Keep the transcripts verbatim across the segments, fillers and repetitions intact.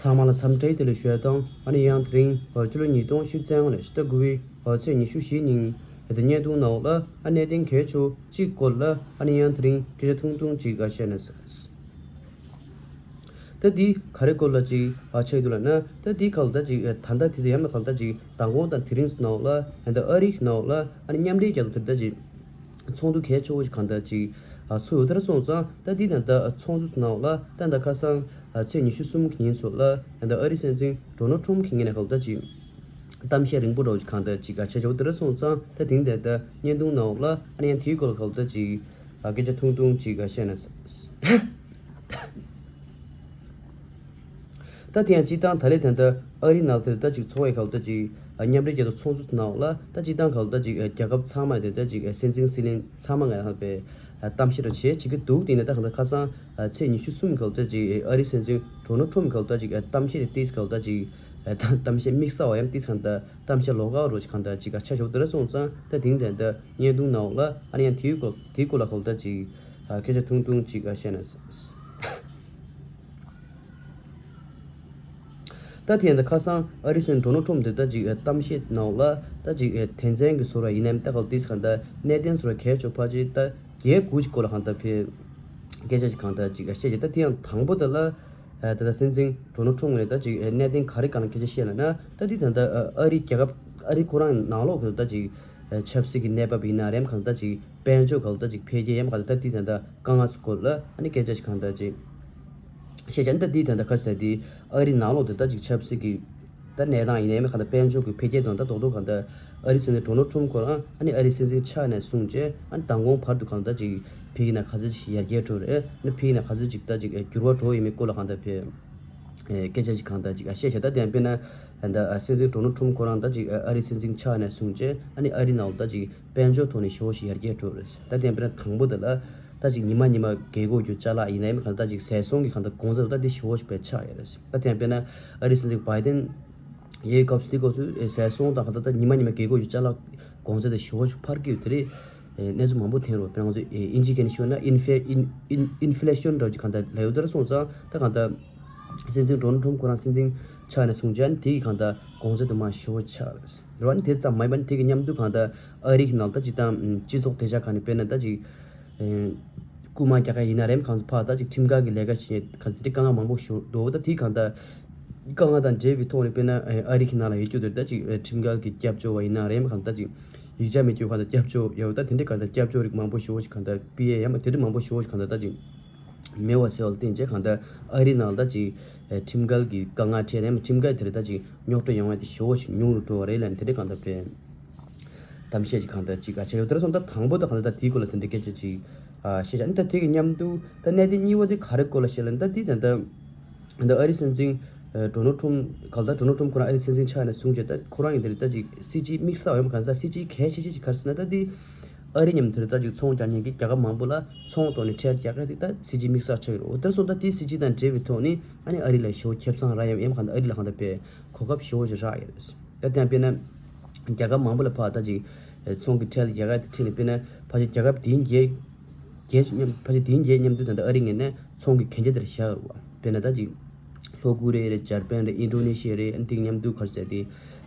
ཚང་མ་ལ་འཚམས་འདྲི་བདེ་ལེགས་ཞུ་ཡ་དང་། ཨ་ནི་ཡང་དེ་རིང་ཕྱི་ལོ་ཉིས་སྟོང་བཅུ་གཅིག་ལོའི་ཕྱི་ཟླ་དགུ་པའི་ཚེས་ཉི་ཤུ་བཞི་ཉིན་ད་བརྙན་ཐུང་ནང་ལ་ཨ་གནད་དོན་གལ་ཆེ་བ་གཅིག་སྐོར་ལ་ཨ་ནི་ཡང་དེ་རིང་སྐད་ཆ་ཐུང་ཐུང་ཅིག་བཤད་ན་ཟེར། ད་འདི་ག་རེ་སྐོར་ལ་ཅིག་ཨ་ཆགས་འདུག་ལབ་ན། ད་འདི་ག་ལ་ད་ཅིག་ད་ལྟ་དེ་ཚོ་ཡང་མེད་ག་ལ་ད་ཅིག་མདང་དགོང་དང་དེ་རིང་ནང་ལ་ད་ཨ་རིའི་ནང་ལ་ཨ་ནི་མཉམ་འབྲེལ་རྒྱལ་ཚོགས་དེ་ད་ཅིག་ཚོགས་འདུ་གལ་ཆེ་བོ་ཞིག་གང་ལྟར་ཅིག་ཨ་ཚོགས་ཡོད་དེ་ར་སོང་ཙང་། ད་འདི་ད་ལྟ་ཚོགས་འདུ་ནང་ལ་ད་ད་ཁ་སང་ཨ་ཚེས་ཉི་ཤུ་གསུམ་གྱི་ཉིན་ཚོ་ལ་ད་ལྟ་ཨ་རིའི་སྲིད་འཛིན་ཌོ་ནལ་ཊམ་གྱི་ངོས་ནས་ག་ལ་ད་ཅིག་གཏམ་བཤད་རིང་པོ་འདྲ་བོ་ཞིག་གང་ལྟར་ཅིག་ཨ་བྱས་བྱས་ཡོད་དེ་ར་སོང་ཙང་། ད་དེང་ད་ལྟ་བརྙན་ཐུང་ནང་ལ་ཨ་ནི་ཡང་དེའི་སྐོར་ལ་ག་ལ་ད་ཅིག་ཨ་སྐད་ཆ་ཐུང་ཐུང་ཅིག་ཨ་བཤད་ན་ཟེར། ད་དེ་ཡང་སྤྱིར་བཏང་ད་ལས་ད་ལྟ་ཨ་རིའི་ནང་དེར་ད་ཅིག་ཚོགས་པའི་ག་ལ་ད་ཅིག་མཉམ་འབྲེལ་རྒྱལ་ཚོགས་ཚོགས་འདུ་ནང་ལ་ད་སྤྱིར་བཏང་ག་ལ་ད་ཅིག་རྒྱལ་ཁབ་ཚང་མ་དེ་ད་ཅིག་སྲིད་འཛིན་སྲིད་བློན་ཚང་མ་ང་ཧ་པའི་གཏམ་བཤད་ར་བྱེད་བྱེད་ཀྱི་འདུག་དེ་ནས་ད་གང་ལྟར་ཁ་སང་ཚེས་ཉི་ཤུ་གསུམ་ག་ལ་ད་ཅིག་ཨ་རིའི་སྲིད་འཛིན་ཌོ་ནལ་ཊམ་ག་ལ་ད་ཅིག་གཏམ་བཤད་དེ་ཏིས་ག་ལ་ད་ཅིག་གཏམ་བཤད་དམིགས་བསལ་བ་ཡང་ཏིས་གང་ལྟར་གཏམ་བཤད་ལོགས་ཀ་རོ་ཅིག་གང་ལྟར་ཅིག་ཆ་ཞོག་དེ་ར་སོང་ཙང་། ད་དེང་ད་ལྟ་བརྙན་ཐུང་ནང་ལ་ཨ་ནི་ཡང་དེའི་སྐོར་དེའི་སྐོར་ལ་ག་ལ་ད་ཅིག་སྐད་ཆ་ཐུང་ཐུང་ཅིག་བཤད་ན་ཟེར། ད་དེ་ཡང་ད་ཁ་སང་ཨ་རིའི་སྲིད་འཛིན་ཌོ་ནལ་ཊམ་དེ་ད་ཅིག་གཏམ་བཤད་ནང་ལ་ད་ཅིག་དོན་ཚན་གྱི་བཟོ་འདྲ་ཡིན་ནའི་ད་ག་ལ་ཏིས་གང་ལྟར་གནད་དོན་བཟོ་འདྲ་གལ་ཆེ་བ་ཅིག་ད་བརྒྱད་དགུ་ཅིག་སྐོར་ལ་གང་ལྟར་ཕེ་སྐད་ཆ་ཅིག་གང་ལྟར་ཅིག་བཤད་ཅིག་ད་དེ་ཡང་དང་པོ་དེ་ལ་ད་ལྟ་སྲིད་འཛིན་ཌོ་ནལ་ཊམ་ངོས་ནས་ད་ཅིག་གནད་དོན་ག་རེ་གང་ལ་སྐད་ཆ་བཤད་ལབ་ན། ད་དེ་ད་ལྟ་ཨ་རི་རྒྱལ་ཁབ་ཨ་རི་ཁོ་རང་ནང་ལོགས་ཀྱི་ད་ཅིག་ཆབ་སྲིད་ཀྱི་གནས་བབ་ཡིན་ན་རེམ་གང་ལྟར་ཅིག་དཔལ་འབྱོར་ག་ལ་ད་ཅིག་འཕེལ་རྒྱས་ཡིན་ག་ལ་ད་དེ་ད་ལྟ་དཀའ་ངལ་སྐོར་ལ་ཨ་ནི་སྐད་ཆ་ཅིག་གང་ལྟར་ཅིག་བཤད་ཅིག་ད་དེ་ད་ལྟ་ག་ཟེར་དེ་ཨ་རི་ནང་ལོགས་དེ་ད་ཅིག་ཆབ་སྲིད་ཀྱི་ད་གནས་སྟངས་ཡིན་ནའི་མེད་གང་ལྟར་དཔལ་འབྱོར་གྱི་འཕེལ་རྒྱས་དང་ད་རྡོག་རྡོག་གང་ལྟར་ཨ་རི་སྲིད་འཛིན་ཌོ་ནལ་ཊམ་ཁོ་རང་ཨ་ནི་ཨ་རི་སྲིད་འཛིན་ཆགས་ནས་བཟུང་བྱས་ཨ་ནི་མདང་དགོང་བར་དུ་གང་ལྟར་ཅིག་ཕ་གི་ནང་ག་ཚོད་ཅིག་ཡར་རྒྱས་འགྲོ་རེད། ཨ་ནི་ཕ་གི་ནང་ག་ཚོད་ཅིག་ད་ཅིག་འགྱུར་བ་འགྲོ་ཡོད་མེད་སྐོར་ལ་གང་ལྟར་ཕེ་སྐད་ཆ་ཅིག་གང་ལྟར་ཅིག་བཤད་བྱས། ད་དེ་ཡང་དཔེར་ན་ད་སྲིད་འཛིན་ཌོ་ནལ་ཊམ་ཁོ་རང་ད་ཅིག་ཨ་རི་སྲིད་འཛིན་ཆགས་ནས་བཟུང་བྱས་ཨ་ནི་ཨ་རི་ནང་ལ་ད་ཅིག་དཔལ་འབྱོར་ཐོག་ནས་ཞེ་པོ་ཞིག་ཡར་རྒྱས་འགྲོ་རེད། ད་དེ་ཡང་དཔེར་ན་དང་པོ་དེ་ལ་ད་ཅིག་ཉི་མ་ཉི་མ་རྒྱལ་སྒོ་གི་ཅ་ལག་ཡིན་ནའི་མེད་གང་ལྟར་ད་ཅིག་ཟས་སོང་གི་གང་ལྟར་གོང་ཚད་ད་དེ་ཞེ་པོ་ཞིག་ཕེ་ཆག་ཡོད་རེད། ད་དེ་ཡང་དཔེར་ན་ཨ་རི་སྲིད་འཛིན་བྷའི་ཌེན་ཡའི་སྐབས་སུ་དེ་སྐབས་སུ་ཟས་སོང་དང་གང་ལྟར་ད་ཉི་མ་ཉི་མ་རྒྱལ་སྒོ་གི་ཅ་ལག་གོང་ཚད་དེ་ཞེ་པོ་ཞིག་འཕར་གྱི་ཡོད་དེ་རེད། གནས་ཚུལ་མང་པོ་ཐོན་རོགས། དཔེར་ན་ང་ཚོ་ཨིན་ཇི་སྐད་ནས་ཤོད་ན་ཨིན་ཕེ་ཨིན་ཨིན་ཨིན་ཕི་ལེ་ཤོན་འདྲ་བོ་ཅིག་གང་ལྟར་ལབ་ཡོད་དེ་ར་སོང་ཙང་། ད་གང་ལྟར་སྲིད་འཛིན་ཌོ་ནལ་ཊམ་ཁོ་རང་སྲིད་འཛིན་ཆགས་ནས་བཟུང་བྱས་ཨ་ནི་དེ་གི་གང་ལྟར་གོང་ཚད་དུ་མ་ཞེ་པོ་ཆགས་རེད། རེད་བ། ཨ་ནི་དེ་ཙམ་མ་ཡིན་པ་ཨ་ནི་དེ་གི་མཉམ་དུ་གང་ལྟར་ཨ་རི་གི་ནང་ལ་ད་ཅིག་ད་སྤྱི་ཚོགས་བདེ་འཇགས་ཁང་ནས་དཔེར་ན་ད་ཅིག་རྐུ་མ་རྒྱག་ག་ཡིན་ན་རེམ་གང་ཚོ་ཕར་ད་ཅིག་ཁྲིམས་འགལ་གྱི་ལས་ཀ་བྱེད་གང་ཚོ་དེ་དཀའ་ངལ་མང་པོ་ཞིག་འདུག་ད་དེ་གང་ལྟར་དཀའ་ངལ་དང་འབྲེལ་བའི་ཐོག་ནས་དཔེར་ན་ཨ་རི་གི་ནང་ལ་ཡོད་རྒྱུ་དེ་ད་ཅིག་ཁྲིམས་འགལ་གྱི་སྐྱབས་བཅོལ་བ་ཡིན་ན་རེམ་གང་ལྟར་ཅིག་ཡིག་ཆ་མེད་རྒྱུ་གང་ལྟར་སྐྱབས་བཅོལ་ཡོད། ད་དེ་འདྲའི་གང་ལྟར་སྐྱབས་བཅོལ་རིགས་མང་པོ་ཞེ་པོ་ཞིག་གང་ལྟར་པི་ཨེ་ཡང་མ་དེ་འདྲ་མང་པོ་ཞེ་པོ་ཞིག་གང་ལྟར་ད་ཅིག་མེད་པ་ཟེར་བ་ལ་བརྟེན་བྱས་གང་ལྟར་ཨ་རི་ནང་ལ་ད་ཅིག་ཁྲིམས་འགལ་གྱི་དཀའ་ངལ་འཕྲད་ནས་ཁྲིམས་འགལ་དེ་རེད་ད་ཅིག་རྙོག་དྲ་ཡོང་བ་དེ་ཞེ་པོ་ཞིག་ཉུང་རུ་འགྲོ་བ་རེད་ལབ་ནས་དེ་འདྲའི་གང་ལྟར་དཔེ་གཏམ་བཤད་ཅིག་གང་ལྟར་ཅིག་ཨ་བྱས་ཡོད། དེ་ར་སོང་ད་དང་པོ་ད་གང་ལྟར་ད་དེའི་སྐོར་ལ་དེ་འདྲའི་སྐད་ཆ་ཅིག་ཨ་བཤད་བྱ་ནི། ད་དེ་གི་མཉམ་དུ་ད་གནད་དོན་གཉིས་པ་དེ་ག་རེ་སྐོར་ལ་བཤད་ལབ་ན། ད་དེ་ད་ད་ད་ཨ་རི་སྲིད་འཛིན་ཨ་ཌོ་ནལ་ཊམ་ག་ལ་ད་ཌོ་ནལ་ཊམ་ཁོ་རང་ཨ་རི་སྲིད་འཛིན་ཆགས་ནས་བཟུང་བྱས་ད་ཁོ་རང་གི་དེ་རེད་ད་ཅིག་སྲིད་ཇུས་དམིགས་བསལ་ཡོད་མ་གང་ཟག་སྲིད་ཇུས་གལ་ཆེ་ཤོས་ཅིག་ག་རེ་ཟེར་ན། ད་དེ་ཨ་རི་མཉམ་དུ་རེད་ད་ཅིག་ཚོང་རྒྱག་མཁན་གྱི་རྒྱལ་ཁབ་མང་པོ་ལ་ཚོང་ཐོག་ནས་ཁྲལ་རྒྱག་མཁན་དེ་ད་སྲིད་ཇུས་དམིགས་བསལ་ཆགས་ཡོད་རེད། འོ་དེ་སོང་ད་དེ་སྲིད་ཇུས་དང་འབྲེལ་བའི་ཐོག་ནས་ཨ་ནི་ཨ་རི་ལ་ཞེ་པོ་ཁེ་བཟང་རག་ཡ་ཡོད་མ་གང་ད་ཨ་རི་ལ་གང་ད་དཔེ་གོ་སྐབས་ཞེ་པོ་ཞིག་རག་ཡོད་རེད། ད་དེ་ཡང་དཔེར་ན་རྒྱལ་ཁབ་མང་པོ་ལ་ཕར་ད་ཅིག་ཚོང་གི་ཁྲལ་རྒྱག་ཡ་དེ་ཁྲིད་ནས་དཔེར་ན་ཕལ་ཆེར་རྒྱལ་ཁབ་དེའི་བརྒྱད་བརྒྱད་མཉམ་ཕལ་ཆེར་དེའི་བརྒྱད་མཉམ་དུ་ད་ལྟ་ཨ་རི་ངོས་ནས་ཚོང་གི་གན་རྒྱ་དེར་བཞག་ཡོད་རེད་བ། དཔེར་ན་ད་ཅིག་ལྷོ་ཀོ་རི་ཡ་རེད། འཇར་པན་རེད། ཨིན་ཌོ་ནེ་ཤི་ཡ་རེད། ཨ་ནི་དེ་གི་མཉམ་དུ་ག་རེ་ཟེར་དེ་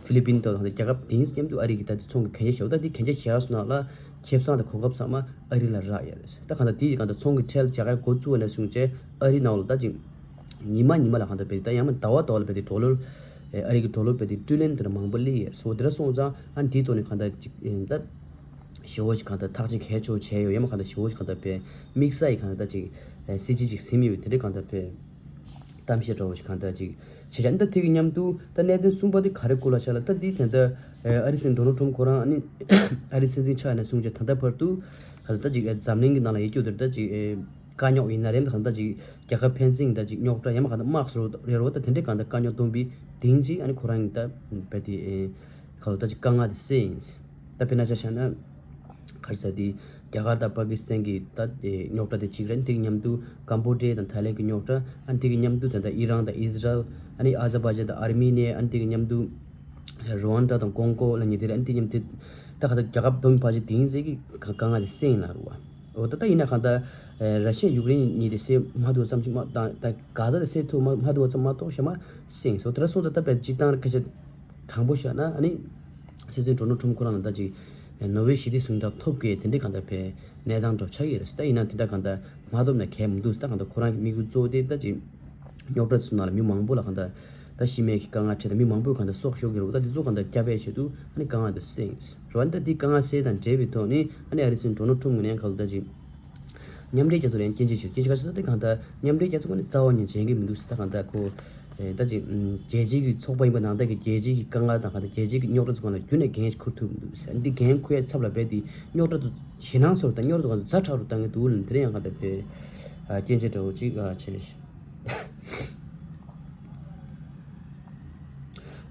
ཧྥི་ལི་པིན་དང་ད་ལྟ་རྒྱལ་ཁབ་དེའི་མཉམ་དུ་ཨ་རི་གི་ད་ཅིག་ཚོང་གི་གན་རྒྱ་བཞག་ད་དེ་གན་རྒྱ་བཞག་སོང་ན་ལ་ཁེ་བཟང་དང་གོ་སྐབས་ཚང་མ་ཨ་རི་ལ་རག་ཡོད་རེད། ད་གང་ལྟར་དེ་གང་ལྟར་ཚོང་གི་ཁྲལ་རྒྱག་ཡ་འགོ་བཙུགས་པ་ནས་བཟུང་བྱས་ཨ་རི་ནང་ལ་ད་ཅིག་ཉི་མ་ཉི་མ་ལ་གང་ལྟར་དཔེ་ད་ཡང་མ་ཟླ་བ་ཟླ་བ་ལ་དཔེ་དེ་ཌོ་ལར་ཨ་རི་གི་ཌོ་ལར་དཔེ་དེ་ཊི་རི་ལི་ཡན་དེ་འདྲ་མང་པོ་སླེབས་ཡོད་རེད། སོ་དེ་འདྲ་སོང་ཙང་ཨ་ནི་དེའི་ཐོག་ནས་གང་ལྟར་ཅིག་ད་ཞེ་པོ་ཞིག་གང་ལྟར་ཐག་གཅོད་གལ་ཆེ་བོ་བྱས་ཡོད། ཡང་མ་གང་ལྟར་ཞེ་པོ་ཞིག་གང་ལྟར་དཔེ་དམིགས་བསལ་གྱི་གང་ལྟར་ཅིག་སྲིད་ཇུས་ཅིག་ཟིན་ཡོད་དེ་འདྲའི་གང་ལྟར་དཔེ་གཏམ་བཤད་འདྲ་བོ་ཞིག་གང་ལྟར་ཅིག་བྱས་བྱས། ད་དེ་གི་མཉམ་དུ་ད་གནད་དོན་གསུམ་པ་དེ་ག་རེ་སྐོར་ལ་བྱས་ལབ་ན། ད་འདི་དེ་ལྟར་ཨ་རི་སྲིད་འཛིན་ཌོ་ནལ་ཊམ་ཁོ་རང་ཨ་ནི་ཨ་རི་སྲིད་འཛིན་ཆགས་ནས་བཟུང་བྱས་ད་ལྟ་བར་དུ་ག་ལ་ད་ཅིག་འཛམ་གླིང་གི་ནང་ལ་ཡོད་རྒྱུ་དེར་ད་ཅིག་དཀའ་རྙོག་ཡིན་ན་རེད། ད་གང་ལྟར་ཅིག་རྒྱལ་ཁབ་ཕན་ཚུན་ད་ཅིག་རྙོག་དྲ་ཡང་མ་གང་ལྟར་དམག་སོགས་རེད་རོ། ད་དེ་འདྲའི་གང་ལྟར་དཀའ་རྙོག་བསྡོམས་པའི་སྟེང་ཅིག་ཨ་ནི་ཁོ་རང་གི་ད་བས་དེ་ག་ལ་ད་ཅིག་དཀའ་ངལ་དེ་སེལ་ཡིན། ད་དཔེར་ན་ཆ་བཞག་ན། ག་རེ་ཟེར་དེ། རྒྱ་གར་དང་པ་ཀི་སི་ཐན་གྱི་ད་རྙོག་དྲ་དེ་གཅིག་རེད། དེ་གི་མཉམ་དུ་ཀམ་པོ་ཌི་ཡ་དང་ཐའི་ལན་གྱི་རྙོག་དྲ། ཨ་ནི་དེ་གི་མཉམ་དུ་ད་ལྟ་ཨི་རན་དང་ཨི་ཟི་རལ། ཨ་ནི་ཨ་ཛར་བྷའི་ཇན་དང་ཨར་མི་ནི་ཡ། ཨ་ནི་དེ་གི་མཉམ་དུ་རུ་ཝན་ཌ་དང་ཀོང་ཀོ་ལབ་མཁན་དེ་རེད། ཨ་ནི་དེ་གི་མཉམ་དུ་ད་ག་ད་རྒྱལ་ཁབ་བསྡོམས་ཕལ་ཆེར་དེང་ཟེར་གི་དཀའ་ངལ་དེ་སེལ་ཡིན་ལ་རུ་བ། འོ་ད་ད་ཡིན་ན་གང་ལྟར་ཨེ་ར་ཤི་ཡ་ཡུཀ་རེན་གཉིས་དེ་སེལ་མ་ཐུབ་ཙམ་ཅིག་མ་ད་ད་གྷ་ཛ་དེ་སེལ་ཐུབ་མ་མ་ཐུབ་ཙམ་མ་གཏོགས་གཞན་མ་སེལ་སོང་། དེ་འདྲ་སོང་ཙང་ད་དཔེ་སྤྱིར་བཏང་སྐད་ཆ་དྲང་པོ་བཤད་ན་ཨ་ནི་སྲིད་འཛིན་ཌོ་ནལ་ཊམ་ཁོ་རང་ལ་ད་ཅིག་ནོ་བེལ་ཞི་བདེའི་གཟེངས་རྟགས་ཐོབ་དགོས་དེ་འདྲའི་གང་ལྟར་དཔེ་གནས་སྟངས་འདྲ་ཆགས་ཀྱི་རེད། ད་ཡིན་ན་དེ་འདྲ་གང་ལྟར་མ་ཐོབ་ན་གལ་མི་འདུག་ད་གང་ལྟར་ཁོ་རང་གི་དམིགས་ཡུལ་གཙོ་བོ་དེ་ད་ཅིག་རྙོག་དྲ་ཚོའི་ནང་ལ་མི་མང་པོ་ལ་གང་ལྟར་ད་ཤི་རྨས་ཀྱི་དཀའ་ངལ་འཕྲད་དང་མི་མང་པོས་གང་ལྟར་སྲོག་ཤོར་གྱི་རེད། ད་དེ་ཚོ་གང་ལྟར་བསྐྱབ་པའི་ཆེད་དུ་ཨ་ནི་དཀའ་ངལ་དེ་སེལ་རེད་བ། ད་དེ་དཀའ་ངལ་སེལ་དང་འབྲེལ་བའི་ཐོག་ནས་ཨ་ནི་ཨ་རིའི་སྲིད་འཛིན་ཌོ་ནལ་ཊམ་ངོས་ནས་གང་ལྟར་ཅིག་མཉམ་འབྲེལ་རྒྱལ་ཚོགས་ལ་ཡང་སྐྱོན་བརྗོད་བྱས། སྐྱོན་བརྗོད་ག་ཚོད་ད་དེ་གང་ལྟར་མཉམ་འབྲེལ་རྒྱལ་ཚོགས་ནས་རྩ་བ་ནས་མཇལ་གྱི་མི་འདུག་ཟེར། ད་གང་ལྟར་ཁོ་ཨེ་ད་ཅིག་ཨམ་རྒྱལ་སྤྱིའི་གི་ཚོགས་པ་ཡིན་པ་ནང་ལྟར་གྱི་རྒྱལ་སྤྱིའི་གི་དཀའ་ངལ་དང་གང་ལྟར་རྒྱལ་སྤྱིའི་གི་རྙོག་དྲ་ཚོ་གང་ལ་རྒྱུན་ནས་འགན་འཁུར་ཐུབ་མི་འདུག་ཟེར། འདི་འགན་འཁུར་ཡའི་ཚབ་ལ་རྦད་དེ་རྙོག་དྲ་ཚོ་ཞེད་སྣང་ཚོར་དང་རྙོག་དྲ་ཚོ་གང་ལྟར་ཛ་དྲག་རུ་བཏང་གི་འདུག་ལབ་ནས་དེ་རིང་ཡང་གང་ལྟར་དཔེ་ཨ་སྐྱོན་བརྗོད་འདྲ་བོ་ཅིག་ཨ་བྱས།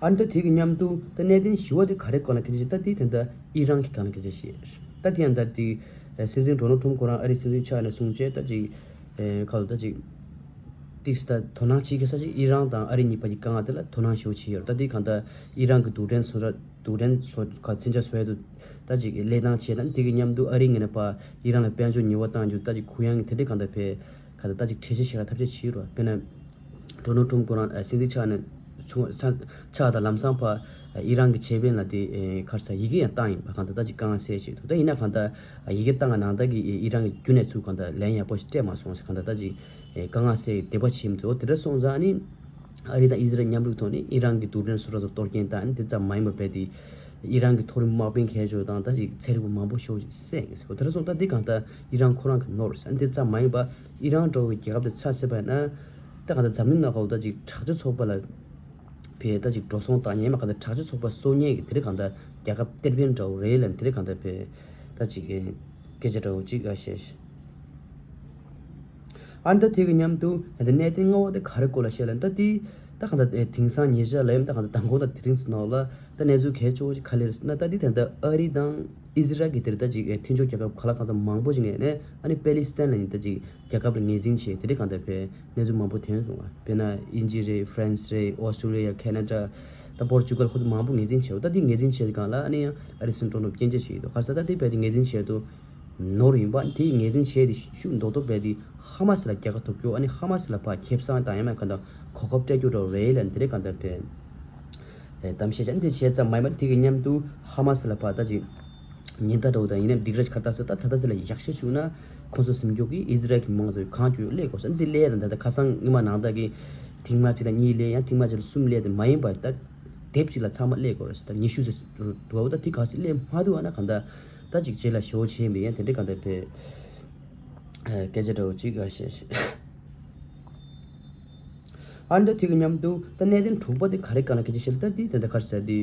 ཨ་ནི་ད་དེ་གི་མཉམ་དུ་ད་གནད་དོན་ཞི་བ་དེ་ག་རེ་སྒང་ལ་སྐད་ཆ་བཤད། ད་དེ་དེ་འདྲ་ཨི་རན་གྱི་སྒང་ལ་སྐད་ཆ་བཤད། ད་དེ་ཡང་ད་དེ་སྲིད་འཛིན་ཌོ་ནལ་ཊམ་ཁོ་རང་ཨ་རིའི་སྲིད་འཛིན་ཆགས་ནས་བཟུང་བྱས་ད་ཅིག་ཨེ་ཁ་ལོ་ད་ཅིག་ཏིག་ད་དོ་སྣང་བྱེད་ཀྱི་ས་ཅིག་ཨི་རན་དང་ཨ་རི་གཉིས་བར་གྱི་དཀའ་ངལ་དེ་ལ་དོ་སྣང་ཞེ་པོ་བྱེད་ཡོད་རེད། ད་དེ་གང་ལྟར་ཨི་རན་གྱི་རྡུལ་ཕྲན་སོ་སོ་རྡུལ་ཕྲན་སོ་ག་མཚོན་ཆ་བཟོ་ཡ་དུ་ད་ཅིག་ལས་སྟངས་བྱས་ད་དེ་གི་མཉམ་དུ་ཨ་རི་ངོས་ནས་ཕར་ཨི་རན་ལ་དཔལ་འབྱོར་ཉེས་པ་བཏང་རྒྱུ་ད་ཅིག་གུ་ཡངས་ཀྱི་དེ་འདྲའི་གང་ལྟར་བྱས་ག་ད་ད་ཅིག་གྲོས་གཞི་བཞག་ཐབས་ཤེས་བྱེད་རོགས། དཔེར་ན་ཌོ་ནལ་ཊམ་ཁོ་རང་ཨ་སྲིད་འཛིན་ཆགས་ནས་ཆུང་ས་ཆགས་དང་ལམ་སང་ཕར་ཨི་རན་གྱི་ཆེད་དཔོན་ལ་དེ་ཨེ་ག་རེ་ཟེར་ཡི་གེ་ཡང་བཏང་ཡིན་པ། གང་ལྟར་ད་ཅིག་དཀའ་ངལ་སེལ་བྱེད་དུ་ད་ཡིན་ན་གང་ལྟར་ཡི་གེ་བཏང་བ་ནང་ལྟར་གྱི་ཨི་རན་གྱི་རྒྱུན་ནས་ཚུར་གང་ལྟར་ལན་ཡག་པོ་ཞིག་སྤྲད་མ་སོང་ཟེར། གང་ལྟར་ད་ཅིག་ཨེ་དཀའ་ངལ་སེལ་དེ་པ་བྱེད་མི་ཐུབ། འོ་དེ་འདྲ་སོང་ཙང་ཨ་ནི་ཨ་རི་དང་ཨི་ཟི་རལ་མཉམ་རུབ་ཐོག་ནས་ཨི་རན་གྱི་རྡུལ་ཕྲན་སོ་སོ་སོ་གཏོར་སྐྱོན་བཏང་ཨ་ནི་དེ་ཙམ་མ་ཡིན་པ་རྦད་དེ་ཨི་རན་གྱི་མཐོ་རིམ་དམག་དཔོན་གལ་ཆེ་བ་དང་ད་ཅིག་ཚན་རིག་པ་མང་པོ་ཤོར་ཅིག་བསད་ཟེར། འོ་དེ་འདྲ་སོང་ཙང་དེ་གང་ལྟར་ཨི་རན་ཁོ་རང་གི་ནོར་ཟེར། ཨ་ནི་དེ་ཙམ་མ་ཡིན་པ་ཨི་རན་འདྲ་བོའི་རྒྱལ་ཁབ་དེ་ཆ་བཞག་པ་ན། ད་གང་ལྟར་འཛམ་གླིང་ནང་ཁོ་ད་ཅིག་དྲག་ཆས་ཚོགས་པ་ལ་ཕའི་ད་ཅིག་འགྲོ་སོང་བཏང་ཉན་མ་གང་ལྟར་དྲག་ཆས་ཚོགས་པ་གསོ་ཉན་གྱི་དེ་རིང་གང་ལྟར་རྒྱལ་ཁབ་གཏེར་དཔོན་འདྲ་བོ་རེད་ལབ་ནས་དེ་རིང་གང་ལྟར་ཕའི་ད་ཅིག་སྐད་ཆ་འདྲ་བོ་ཅིག་ཨ་བཤད། ཨ་ནི་ད་དེ་གི་མཉམ་དུ་ད་གནད་དོན་ལྔ་པ་དེ་ག་རེ་སྐོར་ལ་བཤད་ལབ་ན། ད་དེ་ད་གང་ལྟར་དེང་སང་ཉེ་ཆར་ལ་ཡིན་ད་གང་ལྟར་དང་པོ་ད་དེ་རིང་ཚོ་ནང་ལ་ད་གནས་ཚུལ་གལ་ཆེ་བོ་ཅིག་ག་རེ་རེད་ཟེར་ན། ད་དེ་ད་ལྟ་ཨ་རི་དང་ཨི་ཟི་རལ་གྱི་དེར་ད་ཅིག་མཐུན་ཕྱོགས་རྒྱལ་ཁབ་ག་ལ་གང་འཚམ་མང་པོ་ཞིག་ངོས་ནས་ཨ་ནི་པེ་ལི་སི་ཐན་ལ་ཡིན་ད་ཅིག་རྒྱལ་ཁབ་ལ་ངོས་འཛིན་བྱས་དེ་འདྲའི་གང་ལྟར་ཕའི་གནས་ཚུལ་མང་པོ་ཐོན་སོང་བ། དཔེར་ན་དབྱིན་ཇི་རེད། ཧྥ་རན་སི་རེད། ཨོ་སི་ཀྲོ་ལི་ཡ། ཁེ་ན་ཌ། ད་པོར་ཅུ་གལ་ཁོ་ཚོ་མང་པོ་ངོས་འཛིན་བྱས་འདུག་ད་དེ་ངོས་འཛིན་བྱས་སྒང་ལ་ཨ་ནི་ཡང་ཨ་རི་སྲིད་འཛིན་ཌོ་ནལ་ཊམ་སྐྱོན་བརྗོད་བྱས་ཡོད་འདུག་ག་རེ་ཟེར་ད་དེ་རྦད་དེ་ངོས་འཛིན་བྱས་འདུག་ནོར་ཡིན་པ། དེ་ཡི་ངོས་འཛིན་བྱས་ཏེ་ཤུགས་རྡོག་རྡོག་རྦད་དེ་ཧ་མ་སི་ལ་རྒྱལ་ཁ་ཐོབ་རྒྱུ། ཨ་ནི་ཧ་མ་སི་ལ་ཕར་ཁེ་བཟང་དང་ཡང་མིན་གང་ལྟར་གོ་སྐབས་སྤྲད་རྒྱུ་འདྲ་བོ་རེད་ལབ་ནས་དེ་འདྲའི་གང་ལྟར་ཕའི་གཏམ་བཤད་བྱས། ཨ་ནི་དེ་བྱས་ཙམ་མ་ཡིན་པར་དེ་གི་མཉམ་དུ་ཧ་མ་སི་ལ་ཕར་ད་ཅིག་ཉེན་བརྡ་འདྲ་བོ་དང་ཡིན་ནའི་སྡིགས་ར་ཞིག་ག་རེ་བཏང་ཟེར་ད་ད་ལྟ་ཚེ་ལ་ཡག་ཤོས་བྱུང་ན་ཁོང་ཚོ་ཟིན་རྒྱུ་གི་ཨི་ཟི་རལ་གྱི་དམག་ཚོས་གང་བྱུང་སླེབས་དགོས་ཟེར། ཨ་ནི་དེ་སླེབས་དང་ད་ལྟ་ཁ་སང་སྔོན་མ་ནང་ལྟར་གྱི་ཐེངས་མ་གཅིག་ལ་གཉིས་སླེབས། ཡང་ཐེངས་མ་གཅིག་ལ་གསུམ་སླེབས་དེ་མ་ཡིན་པར་ད་དེབ་གཅིག་ལ་ཚང་མ་སླེབས་དགོས་རེད་ཟེར། ད་ཉི་ཤུ་ཟེར་འདུག་བ། ད་དེ་ག་ཚོད་སླེབས་མ་ཐུབ་པ་ན་གང་ལྟར་ད་ཅིག་རྗེས་ལ་ཞེ་པོ་བྱེད་མི་ཡང་དེ་འདྲའི་གང་ལྟར་ཕའི་སྐད་ཆ་འདྲ་བོ་ཅིག་ཨ་བཤད་བཤད། ཨ་ནི་ད་དེ་གི་མཉམ་དུ་ད་གནད་དོན་དྲུག་པ་དེ་ག་རེ་སྒང་ལ་སྐད་ཆ་བཤད་ལ་ད་དེ་ད་ལྟ་ག་རེ་ཟེར་དེ་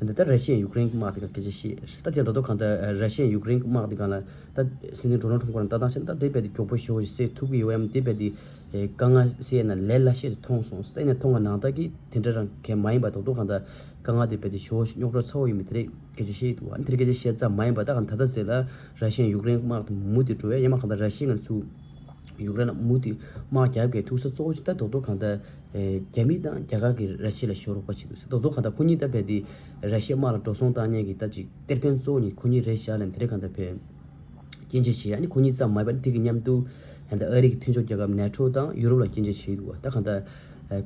ད་ལྟ་ར་ཤི་ཡ་ཡུཀ་རེན་གྱི་དམག་དེ་ག་སྐད་ཆ་བཤད། ད་དེ་ད་དུང་གང་ལྟར་ར་ཤི་ཡ་ཡུཀ་རེན་གྱི་དམག་དེ་སྒང་ལ་ད་སྲིད་འཛིན་ཌོ་ནལ་ཊམ་ཁོ་རང་ལྟ་སྟངས་བཤད་ན་ད་དེ་རྦད་དེ་མགྱོགས་པོ་ཞེ་པོ་ཞིག་སེལ་ཐུབ་ཀྱི་ཡོད་པ་ཡིན་དེ་རྦད་དེ་དཀའ་ངལ་སེལ་ན་ལས་སླ་ཤོས་དེ་མཐོང་སོང་ཟེར། ད་ཡིན་ན་མཐོང་བ་ནང་ལྟར་གྱི་དེ་འདྲ་རང་གང་མ་ཡིན་པ་ད་དུང་གང་ལྟར་དཀའ་ངལ་དེ་རྦད་དེ་ཞེ་པོ་ཞིག་རྙོག་དྲ་ཚ་བོ་ཡིན་པ་དེ་རེད་སྐད་ཆ་བཤད་འདུག་ཨ་ནི་དེ་རེད་སྐད་ཆ་བཤད་ཙམ་མ་ཡིན་པ་ད་གང་ད་ལྟ་ཟེར་ལ་ར་ཤི་ཡ་ཡུཀ་རེན་དམག་དེ་མུ་མཐུད་འགྲོ་བས་ཡང་མ་གང་ལྟར་ར་ཤི་ཡ་ང་ཚོ་ཡུཀ་རེན་ལ་མུ་མཐུད་དམག་རྒྱག་གི་ཐུག་ས་གཙོ་བོ་ཞིག་ད་རྡོག་རྡོག་གང་ལྟར་ཨེ་རྒྱ་མི་དང་རྒྱ་གར་གྱིས་ར་ཤི་ཡ་ལ་ཤོ་རོགས་པ་བྱེད་འདུག་ཟེར། རྡོག་རྡོག་གང་ལྟར་ཁོ་གཉིས་ད་རྦད་དེ་ར་ཤི་ཡའི་དམག་ལ་འགྲོ་སོང་བཏང་མཁན་གྱི་ད་ཅིག་གཏེར་དཔོན་གཙོ་བོ་གཉིས་ཁོ་གཉིས་རེད་ཤག་ལབ་ནས་དེ་རིང་གང་ལྟར་ཕེབས་སྐྱོན་བརྗོད་བྱས། ཨ་ནི་ཁོ་གཉིས་ཙམ་མ་ཡིན་པར་དེ་གི་མཉམ་དུ་ད་ལྟ་ཨ་རི་གི་མཐུན་ཕྱོགས་རྒྱལ་ཁབ་ནེ་ཊོ་དང་ཡུ་རོབ་ལ་སྐྱོན་བརྗོད་བྱས་འདུག་ད་གང་ལྟར་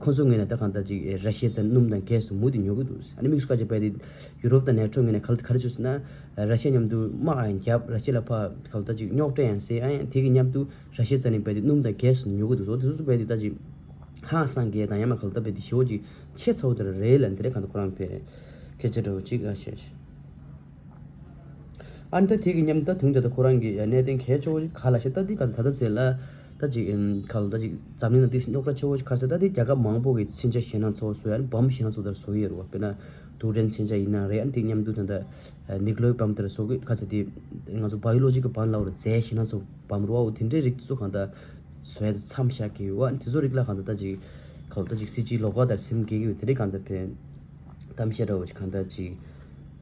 ཁོ་ཚོ་ངོས་ནས་ད་གང་ལྟར་ཅིག་ར་ཤི་ཡ་ཚོ་སྣུམ་དང་གས་སུ་མུ་མཐུད་ཉོ་གི་འདུག་ཨ་ནི་དམིགས་སུ་བཀར་བྱས་པ་དེ་ཡུ་རོབ་དང་ནེ་ཊོ་ངོས་ནས་ག་ལ་ག་རེ་བྱུང་ཟེར་ན། ར་ཤི་ཡ་མཉམ་དུ་དམག་ཡང་རྒྱབ། ར་ཤི་ཡ་ལ་ཕར་ག་ལ་ད་ཅིག་རྙོག་དྲ་ཡང་སེལ། ཨ་ཡང་དེ་གི་མཉམ་དུ་ར་ཤི་ཡ་རྩ་ནས་རྦད་དེ་སྣུམ་དང་གས་སུ་ཉོ་གི་འདུག་ཟེར། དེ་ཚོ་རྦད་དེ་ད་ཅིག་ཧང་སང་གས་དང་ཡང་མ་ག་ལ་ད་རྦད་དེ་ཞེ་པོ་ཅིག་ཆེ་ཚ་བོ་དེ་ར་རེད་ལབ་ནས་དེ་རེད་གང་ལྟར་ཁོ་རང་ཕེབས་སྐད་ཆ་འདྲ་བོ་ཅིག་ཨ་བཤད། ཨ་ནི་ད་དེ་གི་མཉམ་དུ་ད་དུང་ད་ལྟ་ཁོ་རང་གི་གནད་དོན་གལ་ཆེ་བོ་ཞིག་ག་ལ་བཤད་ད་དེ་ག་ད་ལྟ་ཟེར་ལ་ད་ཅིག་ཨམ་ག་ལ་ད་ཅིག་འཛམ་གླིང་ནང་ཏོག་ཙམ་རྙོག་དྲ་ཆེ་བོ་ཞིག་ག་ཟེར་ད་དེ་རྒྱལ་ཁབ་མང་པོ་གི་མཚོན་ཆ་ཞེད་སྣང་ཚ་བོ་བཟོ་ཡ་ནི་བམ་ཞེད་སྣང་ཚ་བོ་དེ་བཟོ་གི་ཡོད་རེད་བ། དཔེར་ན་རྡུལ་ཕྲན་མཚོན་ཆ་ཡིན་ན་རེད། ཨ་ནི་དེ་མཉམ་དུ་ད་ལྟ་ནིའུ་ཀི་ལེ་ཡར་བམ་དེ་འདྲ་བཟོ་གི་ག་ཚོད་དེ་ང་ཚོ་བྷ་ཡོ་ལོ་ཇི་ཀལ་བམ་ལབ་རེད། རྫས་ཞེད་སྣང་ཚ་བོ་བམ་རེད་བ། འོ་དེ་འདྲའི་རིགས་དེ་ཚོ་གང་ལྟར་བཟོ་ཡ་དེ་མཚམས་བཞག་གི་ཡོད་བ། ཨ་ནི་དེ་ཚོ་རིགས་ལ་གང་ལྟར་ད་ཅིག་ག་ལ་ད་ཅིག་སྲིད་སྤྱིའི་ལོགས་ཀ་དང་སེམས་འགལ་གི་ཡོད་དེ་འདྲའི་གང་ལྟར་ཕེབས། གཏམ་བཤད་འདྲ་བོ་ཞིག་གང་ལྟར་ཅིག་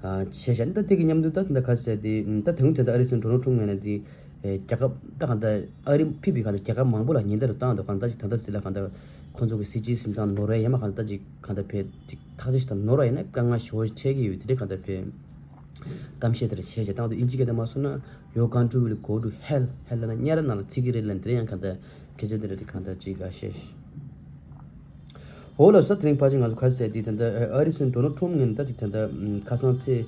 ཨ་བྱས་བཞག་ནི་ད་དེ་གི་མཉམ་དུ་ད་ད་ག་ཟེར་དེ་ད་དེ་སྔོན་དེ་ད་ཨ་རི་སྲིད་འཛིན་ཌོ་ནལ་ཊམ་ངོས་ནས་དེ་ཨེ་རྒྱལ་ཁབ་ད་གང་ལྟར་ཨ་རི་ཕེབས་པའི་གང་ལྟར་རྒྱལ་ཁབ་མང་པོ་ལ་ཉེན་བརྡ་རུ་བཏང་འདུག་གང་ལྟར་ཅིག་ད་ལྟ་ཟེར་ལ་གང་ལྟར་ཁོང་ཚོ་གི་སྲིད་སྤྱིའི་འཛིན་སྟངས་ནོར་བ་ཡང་མ་གང་ལྟར་ཅིག་གང་ལྟར་ཕེབས་ཅིག་ཐག་ཆོད་ཞིག་དང་ནོར་བ་ཡིན་ན་དཀའ་ངལ་ཞེ་པོ་ཞིག་འཕྲད་ཀྱི་ཡོད་དེ་འདྲའི་གང་ལྟར་ཕེབས། གཏམ་བཤད་དེར་བྱས་བྱས་བཏང་དུས་ཨིན་ཇི་སྐད་དུ་མ་སོང་ན། Your country will go to hell. Hell ལ་ན་དམྱལ་ར་ནང་ལ་ཚིག་གི་རེད་ལ་འདི་རེད། ཡང་གང་ལྟར་སྐད་ཆ་འདི་རེད། དེ་གང་ལྟར་ཅིག་ཨ་བཤད། འོ་ལགས་སོ། དེ་རིང་ཕལ་ཆེར་ང་ཚོ་ག་རེ་ཟེར་དེ་ད་ལྟ་ཨ་རི་སྲིད་འཛིན་ཌོ་ནལ་ཊམ་ངོས་ནས་ད་ཅིག་ད་ལྟ་ཁ་སང་ཚེས་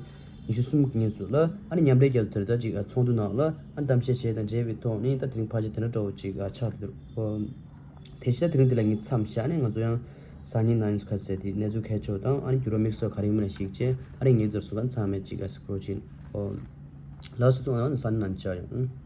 ཉི་ཤུ་གསུམ་གྱི་ཉིན་སུ་ལ་ཨ་ནི་མཉམ་འབྲེལ་རྒྱལ་ཚོགས་དེར་ད་ཅིག་ཨ་ཚོགས་འདུ་ནང་ལ་ཨ་ནི་གཏམ་བཤད་བྱས་དང་འབྲེལ་བའི་ཐོག་ནས་ད་དེ་རིང་ཕལ་ཆེར་དེ་འདྲ་འདྲ་བོ་ཅིག་ཨ་ཆགས་འདུག་ཨོ། དེ་བཞིན་ད་དེ་རིང་འདི་ལ་ངས་མཚམས་བཞག་ནས་ང་ཚོ་ཡང་སང་ཉིན་གནངས་ཉིན་སུ་ག་རེ་ཟེར་དེ་གནས་ཚུལ་གལ་ཆེ་བ་དང་ཨ་ནི་འགྱུར་བ་དམིགས་བསལ་ག་རེ་ཡིན་མིན་ལ་གཞིགས་བྱས་ཨ་ནི་ངས་འདིར་སོང་ཙང་ཚང་མས་ཅིག་ཨ་སི་ཀྲོལ་བྱེད་ཨོ། ལགས་སོ། ཚང་མ་སང་ཉིན་ནང་བཅར་ཡོང་།